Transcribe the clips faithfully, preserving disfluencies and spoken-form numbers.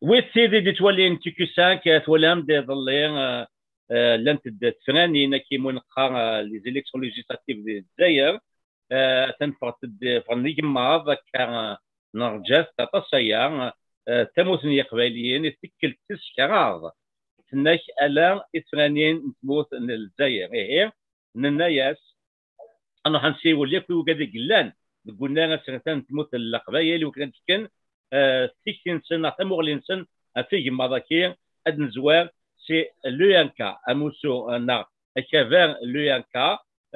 Wid tid i d-ittwalin T Q cinq, eh, twalam-d iḍelli, eh, eh, llant-d tefranin, akken i neqqar, eh, les élections législatives di Lezzayer. Eh, atan ffɣent-d, ffɣen d igemmaḍ, akka, eh, nerǧa-t aṭas aya. Eh, tamurt n Yiqbayliyen i tikkelt tis kraḍ tennak ala i tefranin n tmurt n Lezzayer. Ihi, nenna-yas, ad nruḥ ad nsiwel yakk i wigad i yellan deg unnar asertan n tmurt n Leqbayel, i wakken ad d-fken, eh, tikti-nsen neɣ tamuɣli-nsen ɣef igemmaḍ-agi, ad nezwar si l'U R K, amussu, eh, neɣ akabar l'U R K,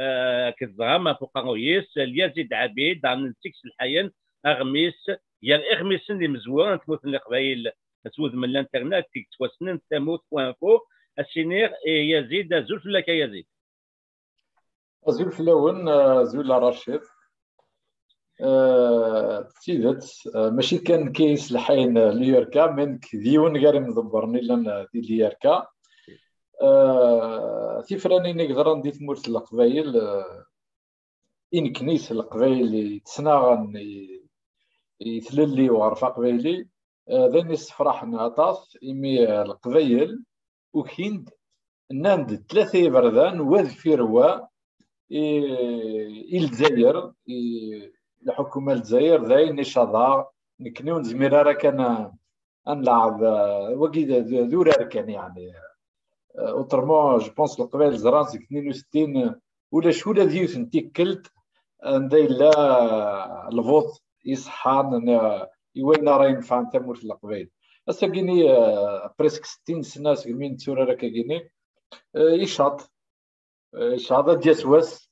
eh, akked ẓram ɣef uqerruy-is, Lyazid Ɛabid, daɣen d seg-s lḥayen aɣmis gar iɣmisen imezwura n tmurt n Leqbayel s wudem n l'internet i yettwassnen tamurt point info. Ad s-iniɣ i Yazid, azul fell-ak a Yazid. Azul fell-awen, eh, azul a Racid. Eh, d tidet, eh, mačči kan nekk i yesselḥayen, eh, l'U R K, mais nekk d yiwen gar imḍebbren i llan, eh, di l'U R K. Eh, tifranin i yeḍran di tmurt n Leqbayel, eh, i nekni s Leqbayel i yettnaɣen i, i tlelli uɣref aqbayli, eh, d ayen yessefraḥen aṭas, imi, eh, Leqbayel ukin-d, nnan-d tlata iberdan, wa deffir wa, i, i Lezzayer, i lḥukuma n Lezzayer, d ayen icaḍ-aɣ, nekni ur nezmir ara kan a, ad nleɛɛeb, eh, wagi d, d, d urar kan, yeɛni. Eh, autrement, je pense, Leqbayel ẓran seg tnin u settin, eh, ulac ula d yiwet n tikkelt anda yella, eh, lvuṭ iṣeḥḥan, eh, i wayen ara yenfɛen tamurt n Leqbayel. Ass-agi-ni, eh, presque settin sna segmi netturar akkagini, eh, icaḍ. Eh, icaḍ, ad d-yas wass,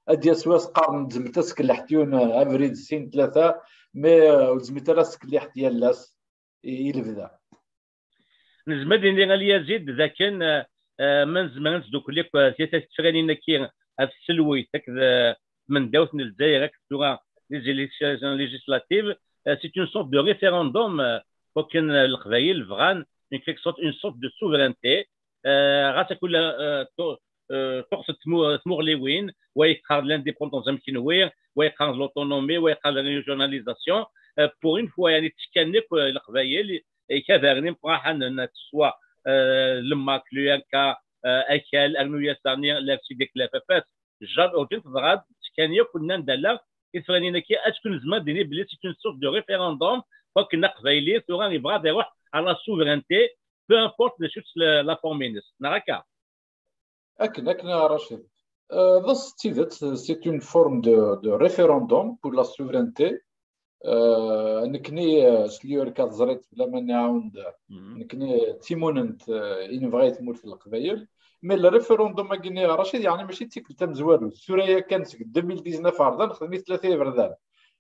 ad d-yas wass qqaren tzemret ad tkelleḥt yiwen, eh, abrid sin tlata, mais, eh, ur tezmit ara ad tkelliḥt yal ass i, i lebda. Nezmer ad nini a Lyazid d akken, eh, eh, ma nezmer ad nesdukel akk, eh, tlata tefranin-agi ɣef tselweyt akked, eh, tmendawt n Lezzayer akked tura les élections législatives, eh, c'est une sorte de référendum, eh, wakken, eh, Leqbayel bɣan une quelque sorte, une sorte de souveraineté, eh, ɣas akk la, eh, tu-, eh, tuɣt tmu-, tmuɣliwin, wa yeqqar l'indépendance am kenwi, wa yeqqar l'autonomie, wa yeqqar la régionalisation, eh, pour une fois, yani, ttekkan akk, eh, Leqbayel, ikadaren imṭaḥen, soit, eh, le MAK, l'U R K, eh, akal, rnu-yas daɣen l'R C D, K L F F S, jamais, urǧin teḍra-d, ttekkan yakk, nnan-d ala i tefranin-agi, est-ce que nezmer ad d-nini belli c'est une sorte de référendum, wakken Aqbayli tura yebɣa ad iruḥ à la souveraineté, peu importe d acu-tt la, la forme-ines, neɣ akka? Akken, akken a Racid. Euh, d tidet, c'est une forme de, de référendum pour la souveraineté. Euh, nekni, euh, s l'U R K teẓriḍ, bla ma nɛawed, nekni d timunent, euh, i nebɣa i tmurt n Leqbayel. Mais le référendum-agi-nni, Racid, yeɛni mačči d tikkelt tamezwarut. Tura yakan seg deux mille dix-neuf ar da nexdem-it tlata iberdan.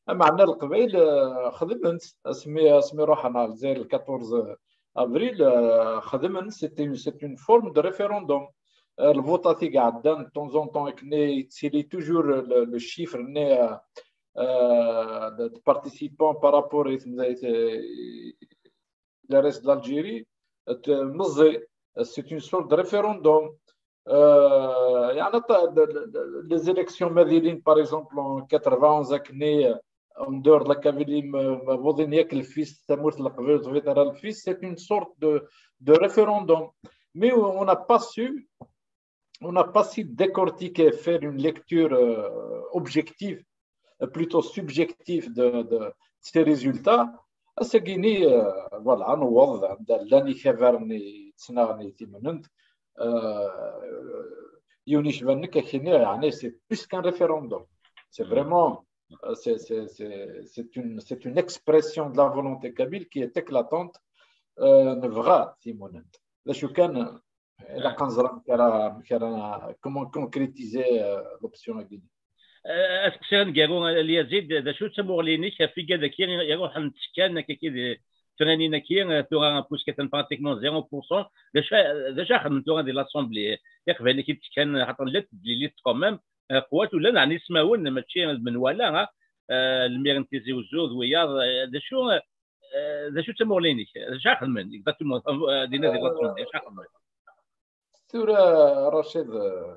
Ameɛna Leqbayel, euh, xedmen-t asmi, asmi ruḥen ar Lezzayer le quatorze avril, euh, xedmen, c'est une, c'est une forme de référendum. Euh, lvuṭat i iɛeddan, de temps en temps, akken yettili toujours le, le chiffre-nni, euh, euh, de, de participants par rapport i, i, le reste de l'Algérie, euh, meẓẓi, c'est une sorte de référendum. Euh, يعني, ط-، de, de, de, les élections ma d-ilin, par exemple, en quatre-vingt-onze, akken, euh, en dehors de la Kabylie, ma, ma wwḍen yak lfis, tamurt n Leqbayel ur tebɣi ara lfis, c'est une sorte de, de référendum. Mais on n'a pas su, on n'a pas su décortiquer, faire une lecture, euh, objective, euh, plutôt subjective de, de ces résultats. Ass-agi-ni, euh, voilà, newweḍ anda llan ikabaren yettnaɣen i timunent. Euh, yiwen icban nekk, akken, yeɛni, c'est plus qu'un référendum. C'est vraiment, euh, c'est, c'est, c'est, c'est une, c'est une expression de la volonté kabyle qui est éclatante. Euh, nebɣa timunent. D acu kan, ilaq ad nẓer amek ara, amek ara, comment concrétiser, euh, l'option-agi. Euh, aseqsi aneggaru, a Lyazid, d acu d tamuɣli-inek ɣef wigad-agi iruḥen ttekkan akkaki di tefranin-agi, euh, tura, puisque atan pratiquement zéro pour cent, d acu, d acu ara xedmen tura di l'Assemblée? Iqbayliyen-agi ttekkan, xaṭer llant tedlilit quand même, euh, qwat, ula neɛni ismawen, mačči d menwala, ha? Euh, lmir n Tizi Uzzu d wiyaḍ, euh, d acu, euh, d acu d tamuɣli-inek? D acu ara xedmen exactement, euh, dinna di l'Assemblée, d acu ara xedmen? Tura, Racid, euh,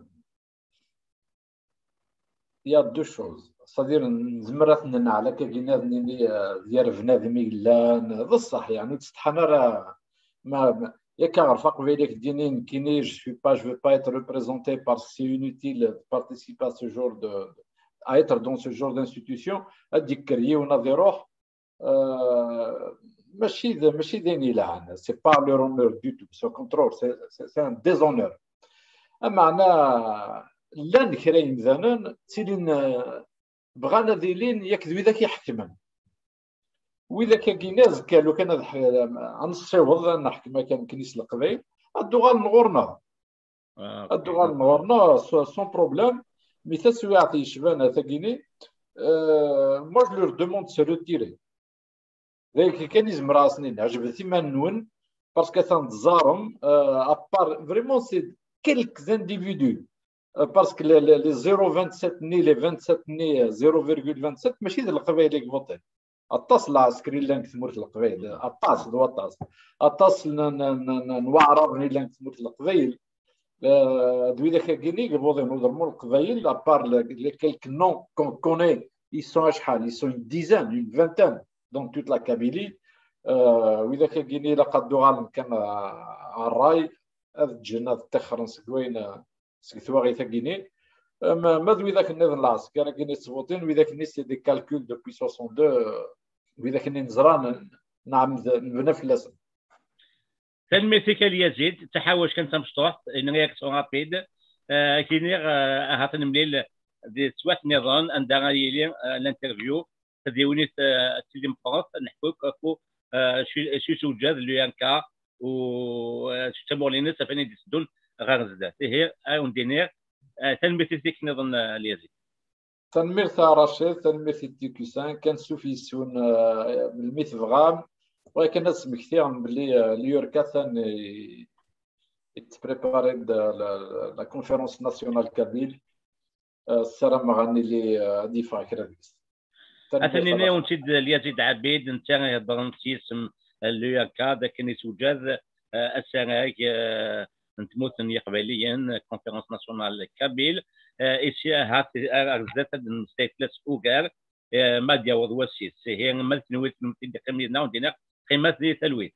il y a deux choses. C'est-à-dire, nezmer ad ten-nneɛl akka gin ad nini, eh, d yir bnadem i yellan, d ṣṣeḥ, yeɛni, ur ttsetḥan ara. Ma, ma, yak aɣref aqbayli ak-d-yini nekkini, je suis pas, je veux pas être représenté parce que c'est inutile de participer à ce genre de, à être dans ce genre d'institution, ad d-yekker yiwen ad iruḥ, euh, mačči d, mačči d ayen yelhan, c'est pas leur honneur du tout, c'est au contraire, c'est, c'est, c'est un déshonneur. Ameɛna, llan kra yemdanen, ttilin, euh, bɣan ad ilin yak d widak iḥekmen. Widak-agi-nni azekka, lukan ad ḥ-, ad nessiweḍ, ad neḥkem akken, akken s Leqbayel, ad d-uɣalen ɣur-neɣ. Ah, ok. Ad d-uɣalen ɣur-neɣ s-, sans problème. Mi taswiɛt yecban tagini, euh, moi, je leur demande de se retirer. D ayen kan i zemreɣ ad sen-iniɣ, ɛejbet iman-nwen, parce que atan teẓẓarem, euh, à part, vraiment, c'est quelques individus, euh, parce que les, les, les zéro vingt-sept ni les vingt-sept ni, euh, zéro virgule vingt-sept, mačči d Leqbayel i ivuṭin. Aṭas n lɛesker i llan deg tmurt n Leqbayel, aṭas d waṭas. Aṭas n, n, n, n, n waɛraben i llan deg tmurt n Leqbayel. Euh, d widak-agi i ivuḍin, ur d Leqbayel, à part les, les quelques noms qu'on connaît, ils sont acḥal, ils sont une dizaine, une vingtaine dans toute la Kabylie. Euh, widak-agi ilaq ad d-uɣalen kan, euh, ar ṛṛay, ad ǧǧen, ad ṭṭixren seg wayen, euh, seg twaɣit-agi-nni. Ma, ma d widak nniḍen n lɛesker-agi-nni ttvuṭin, widak-nni c'est des calculs depuis soixante-deux, euh, widak-nni neẓra, n-, nɛemmed nebna fell-asen. Tanemmirt-ik a Lyazid, d taḥawact kan tamecṭuḥt, une réaction rapide. Euh, ad k-iniɣ, euh, ahat ad nemlil di teswiɛt nniḍen, anda ara yili, euh, l'interview, tadiwennit, euh, d tili meqqret, ad neḥku akk ɣef, euh, acu, acu yessewjad l'U R K, u, euh, acu d tamuɣli-ines, ɣef wayen i d-iteddun ɣer zdat. Ihi, ad wen-d-iniɣ, euh, tanemmirt i tik nniḍen, euh, a Lyazid. Tanemmirt a Racid, tanemmirt i T Q cinq, ad nsuf yes-wen, euh, melmi tebɣam. Bɣiɣ kan ad smektiɣ belli, euh, l'U R K atan i, i tettprépare-d la, la, la conférence nationale kabyle. Euh, ssarameɣ ad nili, euh, ad d-yeffeɣ kra deg-s. Tanemmirt a Racid. Atan ini-awen-tt-id Lyazid Ɛabid, netta iheddren s yisem, euh, l'U R K, d akken yessewjad, euh, asarag, euh, n tmurt n Yiqbayliyen, Conférence Nationale Kabyle. Euh, ici, ahat, ar, ar zdat ad nmeslay fell-as ugar, euh, ma d-yaweḍ wass-is. Ihi, ma d kenwi, kennemti d-iqqimen yid-neɣ, ur d-iniɣ, qqimet di talwit.